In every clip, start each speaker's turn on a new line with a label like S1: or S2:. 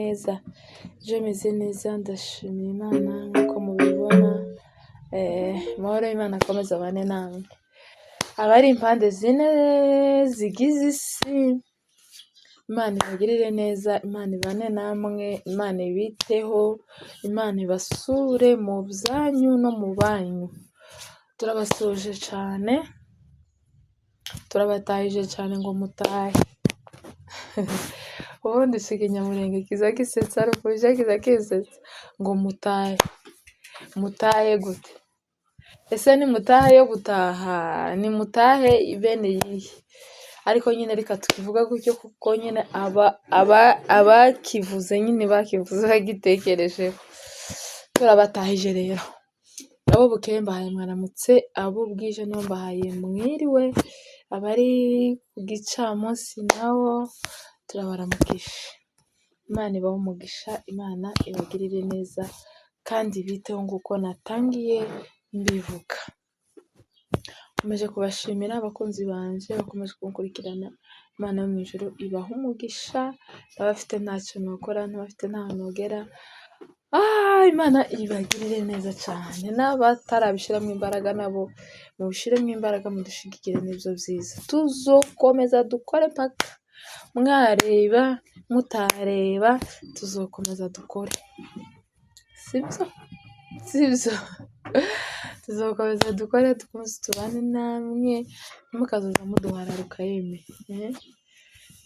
S1: Neza, je meze neza ndashimira Imana nk'uko mubibona, amahoro y'Imana akomeze abane namwe. Abari impande zine zigize isi, Imana ibagirire neza, Imana ibane namwe, Imana ibiteho, Imana ibasure mu byanyu no mu banyu. Turabasuhuje cane, turabatahije cane ngo mutahe. Ubundi si ikinyamurenge kiza gisetsa ariko kiza kinsetsa ngo mutahe. Mutahe gute? Ese ni mutahe yo gutaha? Ni mutahe bene iyihe? Ariko nyine reka tukivuga gutyo kuko nyine abakivuze nyine bakivuze bagitekerejeho. Turabatahije rero. Abo bukeye mbahaye mwaramutse, abo bwije nabo mbahaye mwiriwe, abari ku gicamunsi nabo turabaramukije. Imana ibahe umugisha, Imana ibagirire neza kandi ibiteho nk'uko natangiye mbivuga. Nkomeje kubashimira abakunzi banje bakomeje kunkurikirana, Imana yo mu ijuru ibahe umugisha, abafite ntacyo nokora, n'abafite ntaho nogera, Imana ibagirire neza cyane, n'abatarabishiramo imbaraga nabo mubishiremo imbaraga mudushigikire nibyo byiza. Tuzokomeza dukore paka mwareba mutareba, tuzokomeza dukore. Sibyo? Sibyo? Tuzokomeza dukore, dukomeze tubane namwe, ntimukazoza muduhararuka yemwe.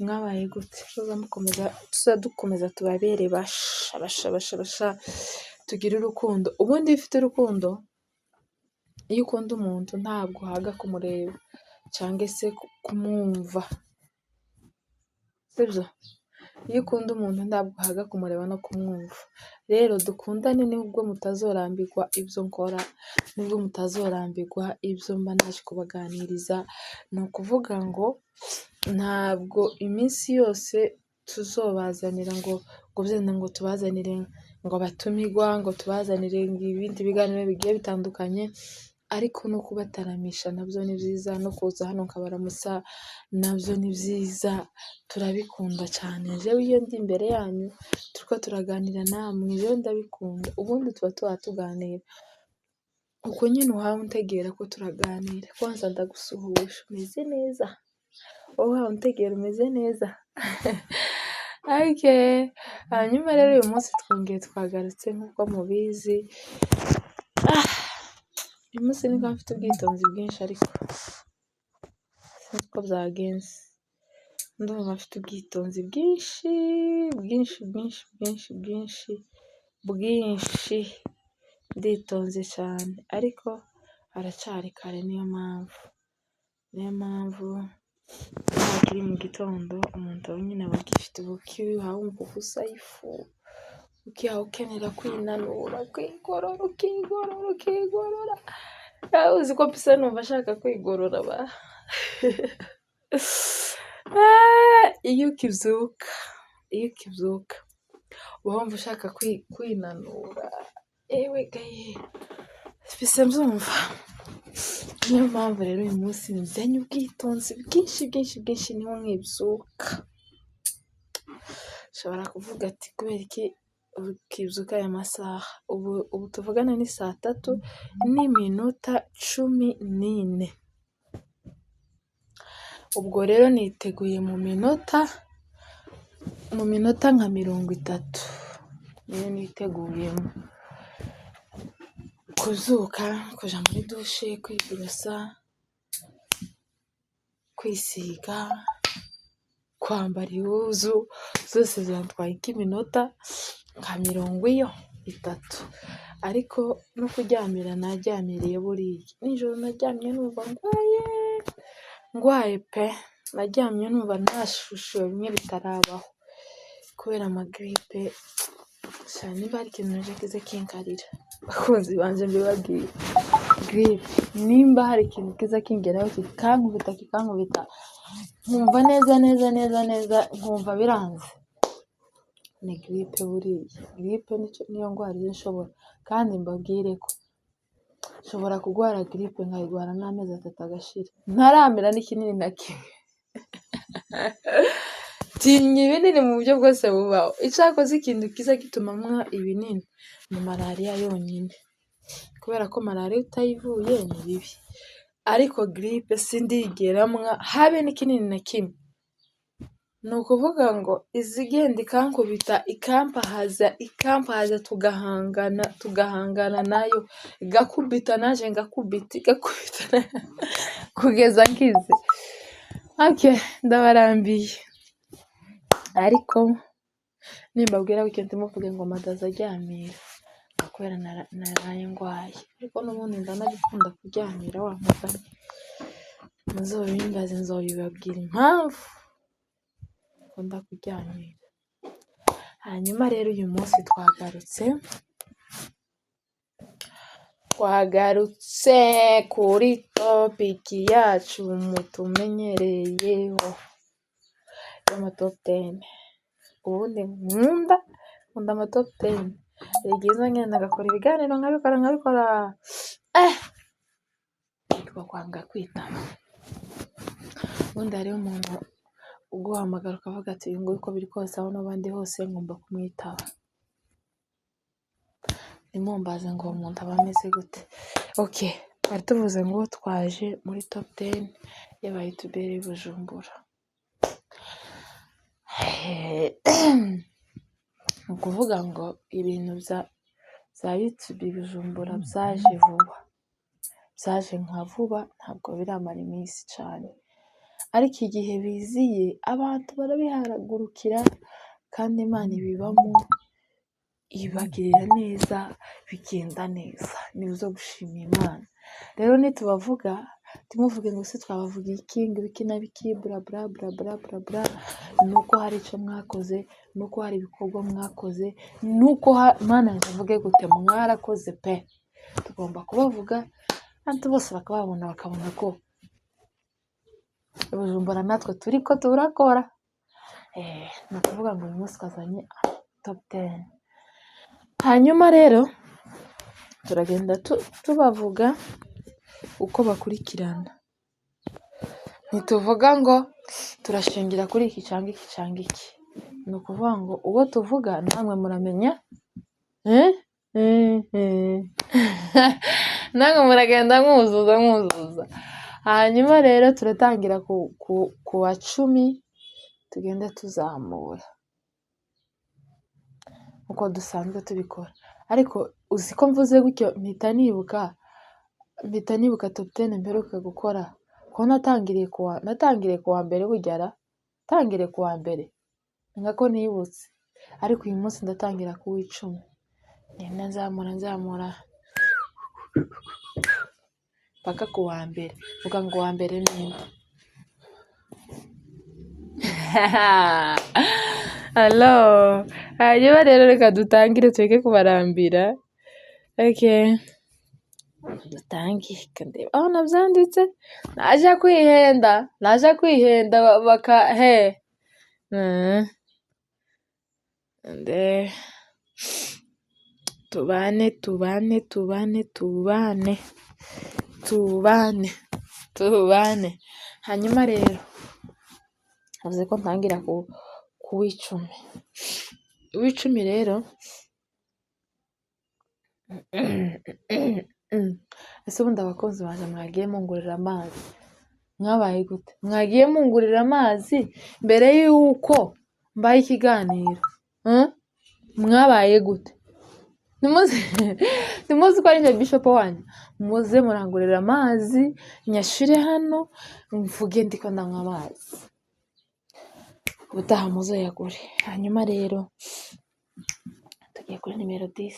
S1: Mwabaye gute? Tuza dukomeza tubabere basha basha basha basha, tugire urukundo. Ubundi iyo ufite urukundo, iyo ukunda umuntu ntabwo uhaga kumureba cyangwa se kumwumva. Sibyo? Iyo ukunda umuntu ntabwo uhaga kumureba no kumwumva. Rero dukundane nubwo mutazorambirwa ibyo nkora, nubwo mutazorambirwa ibyo mba naje kubaganiriza, ni ukuvuga ngo ntabwo iminsi yose tuzobazanira ngo byenda ngo tubazanire ngo abatumirwa, ngo tubazanire ibindi biganiro bigiye bitandukanye, ariko no kubataramisha nabyo ni byiza, no kuza hano nkabaramutsa nabyo ni byiza, turabikunda cyane. Jewe iyo ndi imbere yanyu turiko turaganira namwe, jewe ndabikunda. Ubundi tuba tuganira. Uko nyine uhawe untegera ko turaganira, kwanza ndagusuhuje, umeze neza? Wowe uhawe untegera umeze neza? Okay. Hanyuma rero uyu munsi twongeye twagarutse nk'uko mubizi. Uyu munsi nibwo mfite ubwitonzi bwinshi ariko sinzi uko byagenze. Ndumva mfite ubwitonzi bwinshi, bwinshi, bwinshi, bwinshi, bwinshi, bwinshi. Nditonze cyane ariko haracyari kare niyo mpamvu. Niyo mpamvu hakiri mu gitondo umuntu nyine aba agifite ubukiha wumva ubusa ifu, ukiha ukenera kwinanura, kwigorora, ukigorora, ukigorora. Uzi ko mpise numva ashaka kwigorora ba. Iyo ukibyuka, iyo ukibyuka uba wumva ushaka kwinanura, ewe gaye, mpise mbyumva. Niyo mpamvu rero uyu munsi nzanye ubwitonzi bwinshi bwinshi bwinshi niho nkibyuka. Nshobora kuvuga ati kubera iki ukibyuka aya masaha? Ubu tuvugana ni saa 3:14. Ubwo rero niteguye mu minota nka 30 niyo niteguyemo. Kuzuka, kuja muri dushe, kwiborosa, kwisiga, kwambara ihuzu, zose zantwaye nk'iminota nka 30. Ariko no kuryamira naryamiriye buriya. Nijoro naryamye numva ndwaye, ndwaye pe! Naryamye numva nashushuwe bimwe bitarabaho kubera amagiripe. Sha niba hari ikintu kiza kinkarira, bakunzi banje mbibabwire, giripe. Nimba hari ikintu kiza kingeraho kikankubita kikankubita, nkumva neza neza neza neza, nkumva biranze, ni giripe buriya. Giripe niyo ndwara iza inshobora. Kandi mbabwire ko nshobora kurwara giripe nkayirwara n'amezi 3 agashira, ntaramira n'ikinini na kimwe. Tinya ibinini mu buryo bwose bubaho. Icakoze ikintu kiza gituma nywa ibinini ni malariya yonyine, kubera ko malariya utayivuye ni bibi, ariko grippe sindigera nywa habe n'ikinini na kimwe. Ni ukuvuga ngo izigenda ikankubita ikampahaza ikampahaza, tugahangana tugahangana nayo, igakubita nanje ngakubita, igakubita kugeza nkize. Okay, ndabarambiye, ariko nimbabwira gutyo ntimuvuge ngo madaze aryamira, kubera naraye ngwaye, ariko n'ubundi ndanabikunda kuryamira wa mugani. Muzobimbaze nzobibabwira impamvu nkunda kuryamira. Hanyuma rero uyu munsi twagarutse kuri topic yacu mutumenyereyeho y'ama top 10. Ubundi nkunda ama top 10. Hari igihe nza ngenda ngakora ibiganiro, nkabikora nkabikora, ariko kwanga kwitaba. Ubundi hariho umuntu uguhamagara ukavuga ati uyu nguyu uko biri kose aho noba ndi hose ngomba kumwitaba. Ntimumbaze ngo uwo muntu aba ameze gute. Okay, twari tuvuze ngo twaje muri top 10 y'aba youtubeur b'i Bujumbura. Ni ukuvuga ngo ibintu bya YouTube i Bujumbura byaje vuba, byaje nka vuba, ntabwo biramara iminsi cane, ariko igihe biziye abantu barabihagurukira kandi Imana ibibamo, ibagirira neza, bigenda neza, ni ibyo gushima Imana. Rero nitubavuga ntimuvuge ngo ese twabavugiye iki, ngo ibiki na biki, bla bla bla bla bla bla, ni uko hari icyo mwakoze, ni uko hari ibikorwa mwakoze, ni uko Mana yanjye mvuge gute, mwarakoze pe! Tugomba kubavuga abantu bose bakababona, bakabona ko i Bujumbura natwe turiko turakora. Ni ukuvuga ngo uyu munsi twazanye top 10. Hanyuma rero turagenda tubavuga uko bakurikirana, ntituvuga ngo turashingira kuri iki cyangwa iki cyangwa iki, ni ukuvuga ngo uwo tuvuga namwe muramenya, namwe muragenda mwuzuza mwuzuza. Hanyuma rero turatangira ku wa 10, tugende tuzamura uko dusanzwe tubikora. Ariko uzi ko mvuze gutyo mpita nibuka top 10 mperuka gukora, ko natangiriye ku wa mbere, burya ra natangiriye ku wa mbere, ni nkako nibutse, ariko uyu munsi ndatangira ku w'icumi, ngenda nzamura nzamura mpaka ku wa mbere. Vuga ngo uwa mbere ninde? Alo, hanyuma rero reka dutangire tureke kubarambira. Okay, dutangire, reka ndebe aho nabyanditse, naje kwihenda, naje kwihenda baka he nde tubane tubane tubane tubane tubane tubane. Hanyuma rero navuze ko ntangira ku w'icumi. Uw'icumi rero, ese ubundi abakunzi banjye mwagiye mungurira amazi, mwabaye gute? Mwagiye mungurira amazi mbere y'uko mbaye ikiganiro, Mwabaye gute? Ntimuzi ko ari njye Bishop wanyu? Muze murangurira amazi nyashire hano mvuge ndiko ndanywa amazi, ubutaha muzoyagure. Hanyuma rero tugiye kuri nimero 10.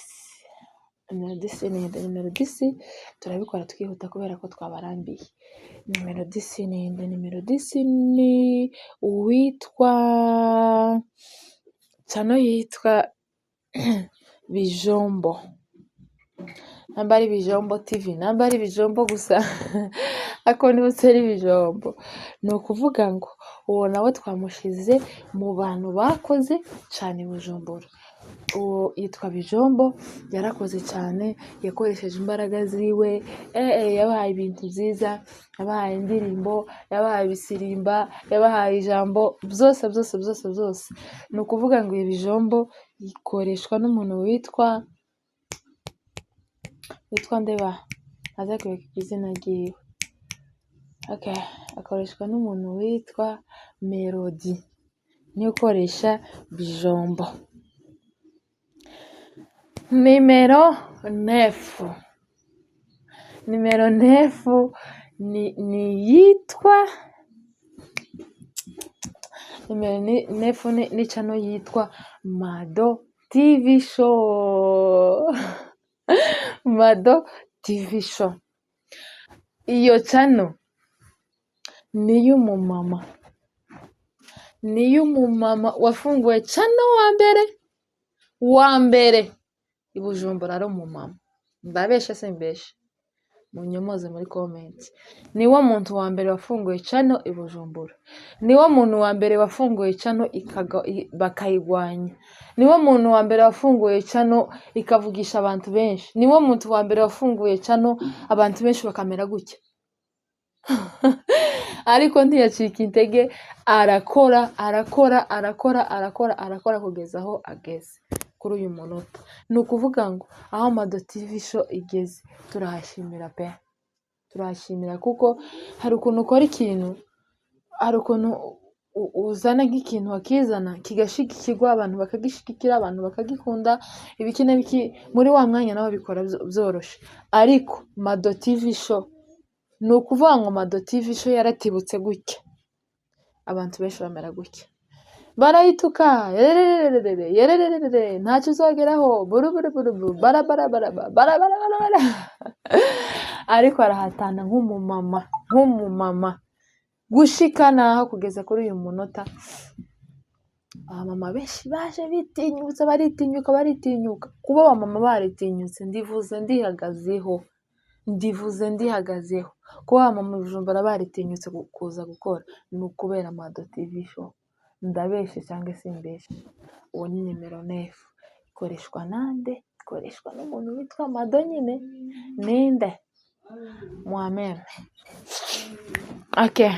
S1: Nimero 10 ni nde? Nimero 10 turabikora twihuta kubera ko twabarambiye. Nimero 10 ni nde? Nimero 10 ni uwitwa channel yitwa Bijombo. Namba ari Bijombo TV, namba ari Bijombo gusa, ariko nibutse ari Bijombo. Ni ukuvuga ngo uwo nawe twamushize mu bantu bakoze cyane i Bujumbura. Uwo yitwa Bijombo, yarakoze cyane, yakoresheje imbaraga ziwe, yabahaye ibintu byiza, yabahaye indirimbo, yabahaye ibisirimba, yabahaye ijambo, byose byose byose byose. Ni ukuvuga ngo iyi Bijombo ikoreshwa n'umuntu witwa Ndeba, aza kwibagirwa izina ryiwe. Okay, akoreshwa n'umuntu witwa Melody, niwe ukoresha Bijombo. Nimero neuf, nimero neuf ni yitwa nimero neuf ni channel yitwa Mado TV Show. Mado TV Show, iyo channel ni iy'umumama, ni iy'umumama wafunguye channel wa mbere, wa mbere i Bujumbura ari umumama. Ndabeshe simbeshe? Munyomoze muri comment. Niwo muntu wa mbere wafunguye channel i Bujumbura, niwo muntu wa mbere wafunguye channel bakayigwanya, niwo muntu wa mbere wafunguye channel ikavugisha abantu benshi, niwo muntu wa mbere wafunguye channel abantu benshi bakamera gutya. Ariko ntiyacika intege, arakora, arakora, arakora, arakora, arakora kugeza aho ageze kuri uyu munota. Ni ukuvuga ngo aho Mado TV Show igeze turahashimira pe, turahashimira, kuko hari ukuntu ukora ikintu, hari ukuntu uzana nk'ikintu wakizana kigashigikirwa, abantu bakagishigikira, abantu bakagikunda, ibiki n'ibiki, muri wa mwanya nawe bikora byoroshe. Ariko Mado TV Show, ni ukuvuga ngo Mado TV Show yaratibutse gutya, abantu benshi bamera gutya, barayituka, yerererere yerererere, ntacyo uzageraho, buru buru buru buru, bara bara bara bara bara bara bara. Ariko arahatana nk'umumama, nk'umumama, gushika naho kugeza kuri uyu munota abamama benshi baje bitinyutse, baritinyuka, baritinyuka. Kuba abamama baritinyutse, ndivuze ndihagazeho, ndivuze ndihagazeho, kuba abamama i Bujumbura baritinyutse kuza gukora ni ukubera Mado TV Show. Ndabeshe cyangwa simbeshe? Uwo ni nimero neuf. Ikoreshwa nande? Ikoreshwa n'umuntu witwa Mado nyine. Ninde? Mwameme. Okay,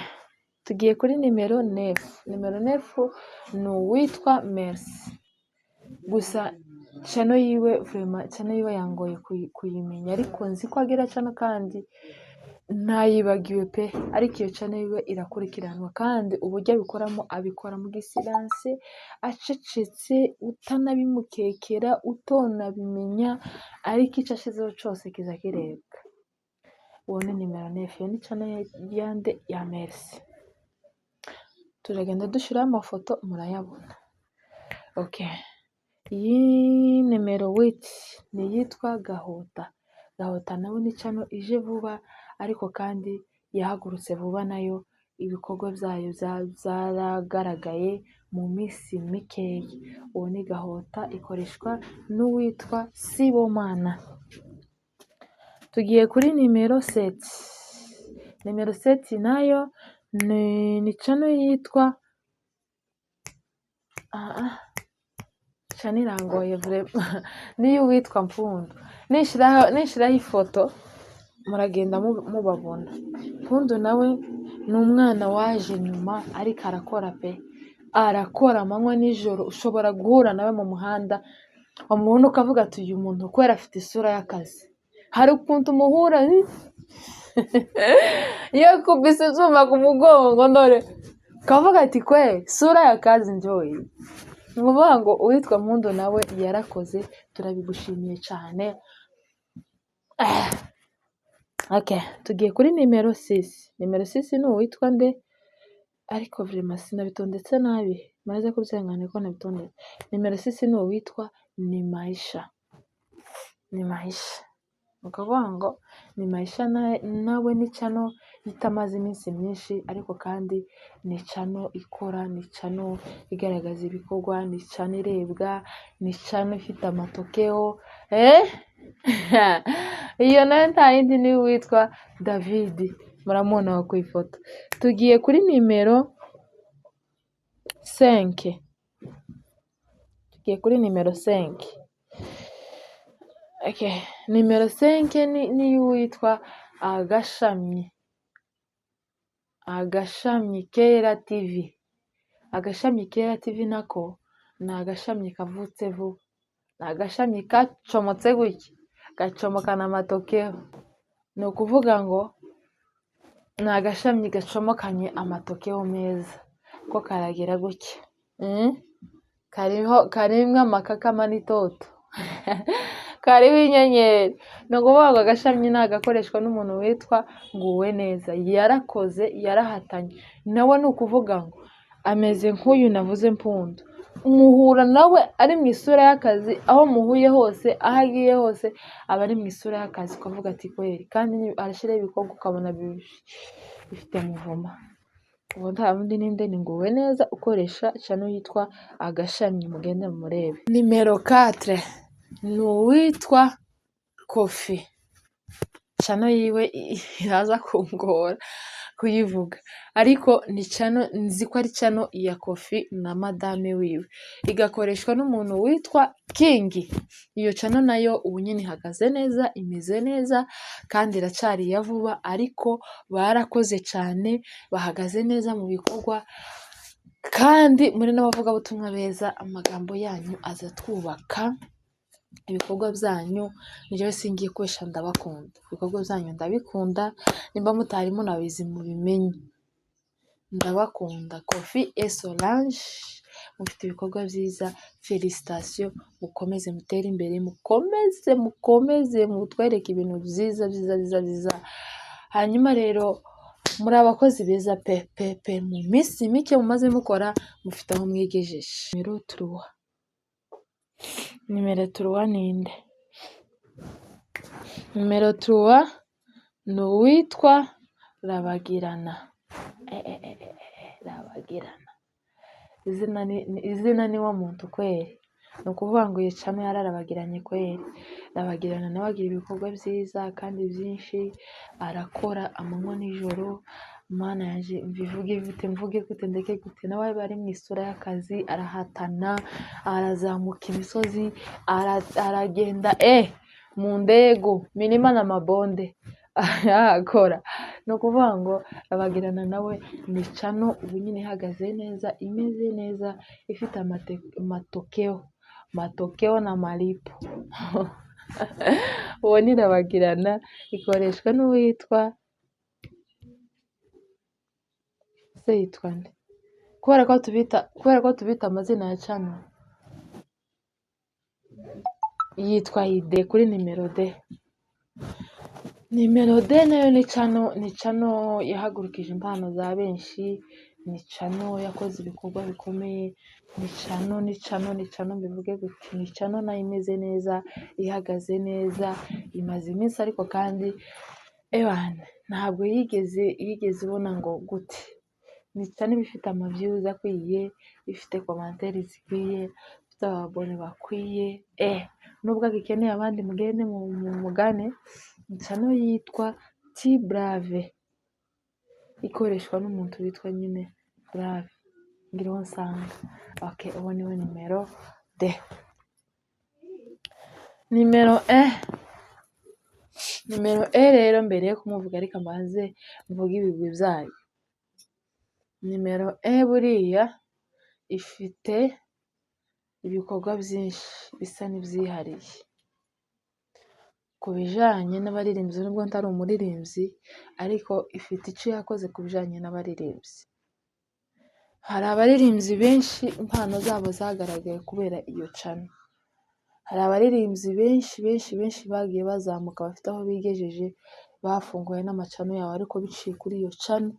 S1: tugiye kuri nimero neuf. Nimero neuf ni uwitwa Merci. Gusa channel yiwe, vraiment channel yiwe yangoye kuyimenya, ariko nzi ko agira channel kandi ntayibagiwe pe. Ariko iyo channel yiwe irakurikiranwa, kandi uburyo abikoramo, abikora mu gisilence, acecetse, utanabimukekera, utonabimenya, ariko icyo ashizeho cyose kiza kirebwa. Uwo ni nimero neuf. Iyo ni channel yande? Ya Merci. Turagenda dushyiraho amafoto murayabona. Okay, iyi nimero huit ni iyitwa Gahota. Gahota nawe ni channel ije vuba, ariko kandi yahagurutse vuba nayo, ibikorwa byayo byaragaragaye mu minsi mikeya. Uwo ni Gahota, ikoreshwa n'uwitwa Sibomana. Tugiye kuri nimero sept. Nimero sept nayo ni channel yitwa, channel irangoye vraiment, niyo uwitwa Mpundu. Nishiraho ifoto muragenda mubabona. Mpundu nawe ni umwana waje nyuma, ariko arakora pe, arakora amanywa nijoro. Ushobora guhura nawe mu muhanda, wamubona ukavuga ati uyu muntu kubera afite isura y'akazi. Hari ukuntu umuhura yakubise icyuma ku mugongo, ndore ukavuga ati kwe sura y'akazi njoyi. Ni ukuvuga ngo uwitwa Mpundu nawe yarakoze, turabigushimiye cyane. Okay, tugiye kuri nimero six. Nimero six ni uwitwa nde? Ariko vraiment sinabitondetse nabi, maze kubyihangana ko nabitondetse. Nimero six ni uwitwa ni Maisha. Ni Maisha, ni ukuvuga ngo ni Maisha nawe ni channel itamaze iminsi myinshi, ariko kandi ni channel ikora, ni channel igaragaza ibikorwa, ni channel irebwa, ni channel ifite amatokeo. Iyo nayo nta yindi ni uwitwa David, muramubona aho ku ifoto. Tugiye kuri nimero 5, tugiye kuri nimero 5. Okay. Nimero 5 ni iy'uwitwa Agashami, Agashami Kera TV. Agashami Kera TV nako ni agashami kavutse vuba, ni agashami kacomotse gutya, gacomokana amatokeo. Ni ukuvuga ngo ni agashami gacomokanye amatokeo meza, ko karagira gutya, kariho karimwo amakakama n'itoto, kariho inyenyeri. Ni ukuvuga ngo agashami ni agakoreshwa n'umuntu witwa Nguweneza, yarakoze, yarahatanye. Nawe ni ukuvuga ngo ameze nk'uyu navuze Mpundu, muhura nawe ari mu isura y'akazi, aho muhuye hose, aho agiye hose aba ari mu isura y'akazi, ukavuga ati kweri, kandi arashyiraho ibikorwa ukabona bifite muvoma. Uwo nta wundi ninde, ni Nguweneza ukoresha channel yitwa Agashami, mugende mumurebe. Nimero 4 ni uwitwa Kofi, channel yiwe iraza kungora kuyivuga, ariko ni channel nzi ko ari channel ya Kofi na madame wiwe, igakoreshwa n'umuntu witwa King. Iyo channel nayo ubu nyine ihagaze neza, imeze neza kandi iracari iya vuba, ariko barakoze cyane, bahagaze neza mu bikorwa, kandi muri n'abavugabutumwa beza, amagambo yanyu aza twubaka, ibikorwa byanyu njyewe singiye kubesha ndabakunda, ibikorwa byanyu ndabikunda, nimba mutari munabizi mubimenye, ndabakunda. Kofi et Solange mufite ibikorwa byiza, félicitations, mukomeze mutere imbere, mukomeze mukomeze mutwereke ibintu byiza byiza byiza byiza. Hanyuma rero muri abakozi beza pe pe pe, mu minsi mike mumaze mukora mufite aho mwigejeje. Nimero 3, nimero 3 ninde? Nimero 3 ni uwitwa Rabagirana. Rabagirana, izina ni wo muntu kweri, ni ukuvuga ngo iyi channel yararabagiranye kweri. Rabagirana nawe agira ibikorwa byiza kandi byinshi, arakora amanywa n'ijoro, Mana yanjye mbivuge gute, mvuge gute, ndeke gute, nawe aba ari mu isura y'akazi, arahatana, arazamuka imisozi, aragenda mu ndego, milima na mabonde arakora. Ni ukuvuga ngo Rabagirana nawe ni channel ubu nyine ihagaze neza, imeze neza, ifite matokeo, matokeo na malipo. Uwo ni Rabagirana, ikoreshwa n'uwitwa se yitwa nde? Kubera ko tubita amazina ya channel, yitwa Ide kuri nimero deux. Nimero deux nayo ni channel, ni channel yahagurukije impano za benshi, ni channel yakoze ibikorwa bikomeye, ni channel, ni channel, ni channel, mbivuge gute, ni channel nayo imeze neza, ihagaze neza, imaze iminsi ariko kandi ewana ntabwo yigeze ibona ngo gute. Ni channel iba ifite ama views akwiye, ifite commentaires zikwiye, ifite aba abonnés bakwiye, nubwo agikeneye abandi mugende mumugane. Ni channel yitwa T Brave, ikoreshwa n'umuntu witwa nyine Brave, ngiriho nsanga. Okay, uwo niwe nimero deux. Nimero 1, nimero 1 rero mbere yo kumuvuga reka mbanze mvuge ibigwi byayo. Nimero 1 buriya ifite ibikorwa byinshi bisa n'ibyihariye. Ku bijanye n'abaririmbyi, nubwo ntari umuririmbyi, ariko ifite icyo yakoze ku bijanye n'abaririmbyi. Hari abaririmbyi benshi impano zabo zagaragaye kubera iyo channel. Hari abaririmbyi benshi benshi benshi bagiye bazamuka bafite aho bigejeje, bafunguye n'ama channel yabo ariko biciye kuri iyo channel,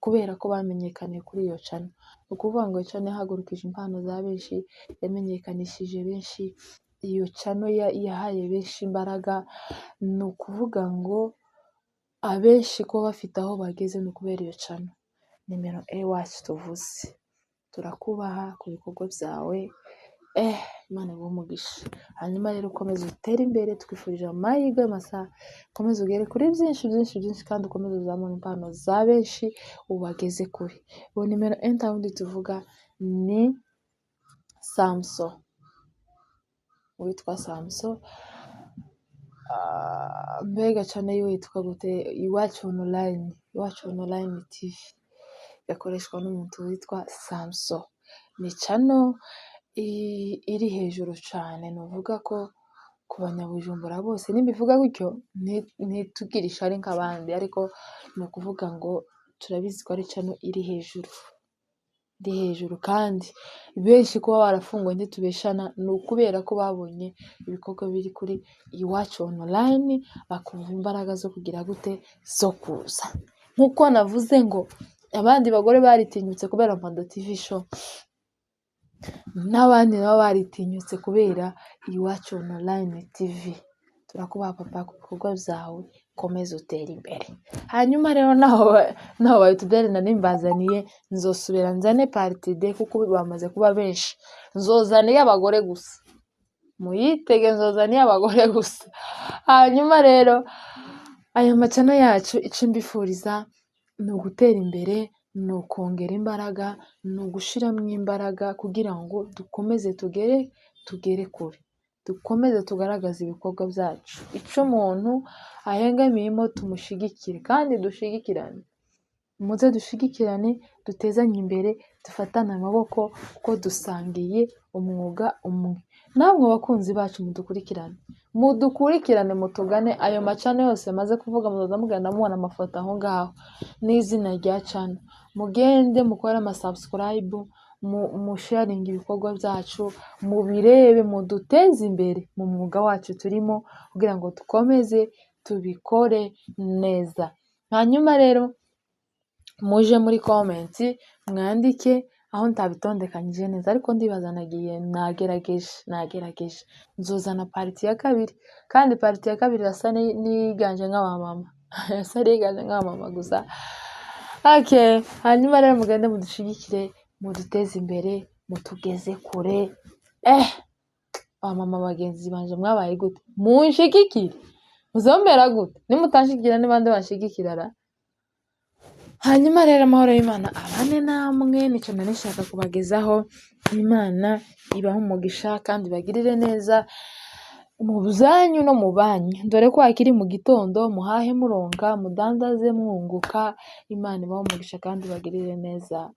S1: kubera ko bamenyekaniye kuri iyo channel. Ni ukuvuga ngo iyo channel yahagurukije impano za benshi, yamenyekanishije benshi, iyo channel yahaye benshi imbaraga, ni ukuvuga ngo abenshi kuba bafite aho bageze ni ukubera iyo channel. Nimero 1 wacu tuvuze, turakubaha ku bikorwa byawe, Imana iguhe umugisha. Hanyuma rero ukomeze utere imbere, tukwifurije amahirwe masa, ukomeze ugere kuri byinshi byinshi byinshi kandi ukomeze uzamure impano za benshi ubageze kure. Uwo nimero enta wundi tuvuga ni Samson, uwitwa Samson mbega cane yiwe yitwa gute? Iwacu Online, Iwacu Online TV gakoreshwa n'umuntu witwa Samson. Ni channel iri hejuru cane, novuga ko ku banyabujumbura bose nimbivuga gutyo ntitugire ishari nk'abandi, ariko ni ukuvuga ngo turabizi ko ari channel iri hejuru, iri hejuru kandi benshi kuba barafunguwe ntitubeshana, ni ukubera ko babonye ibikorwa biri kuri Iwacu Online, bakumva imbaraga zo kugira gute, zo kuza. Nk'uko navuze ngo abandi bagore baritinyutse kubera Mado TV Show, n'abandi nabo baritinyutse kubera Iwacu Online TV. Turakubaha papa ku bikorwa byawe, komeza utere imbere. Hanyuma rero naho ba youtubeur nari mbazaniye, nzosubira nzane part deux kuko bamaze kuba benshi. Nzozana iy'abagore gusa, muyitege, nzozana iy'abagore gusa. Hanyuma rero aya ma channel yacu, ico mbifuriza ni ugutera imbere, ni ukongera imbaraga, ni ugushiramo imbaraga kugira ngo dukomeze tugere kure, dukomeze tugaragaze ibikorwa byacu. Ico umuntu ahengamiyemo tumushigikire kandi dushigikirane. Muze dushigikirane, dutezanye imbere, dufatane amaboko kuko dusangiye umwuga umwe. Namwe bakunzi bacu mudukurikirane, mudukurikirane, mutugane. Ayo ma channel yose maze kuvuga muzoza mugenda mubona amafoto aho ngaho n'izina rya channel. Mugende mukore ama subscribe, musharinge ibikorwa byacu, mubirebe, muduteze imbere mu mwuga wacu turimo kugira ngo dukomeze tubikore neza. Hanyuma rero muje muri comment mwandike aho ntabitondekanyije neza, ariko ndibaza nagiye nagerageje. Nzozana part ya kabiri, kandi part ya kabiri irasa n'iyiganje nk'abamama, irasa n'iyiganje nk'abamama gusa. Okay, hanyuma rero mugende mudushigikire, muduteze imbere, mutugeze kure. Abamama bagenzi banje mwabaye gute? Munshigikire, muzomera gute? Nimutanshigikira ni bande banshigikira ra? Hanyuma rero amahoro y'Imana abane namwe, nico nari nshaka kubagezaho. Imana ibahe umugisha kandi ibagirire neza mu byanyu no mu banyu, dore ko hakiri mu gitondo, muhahe muronka, mudandaze mwunguka. Imana ibahe umugisha kandi ibagirire neza.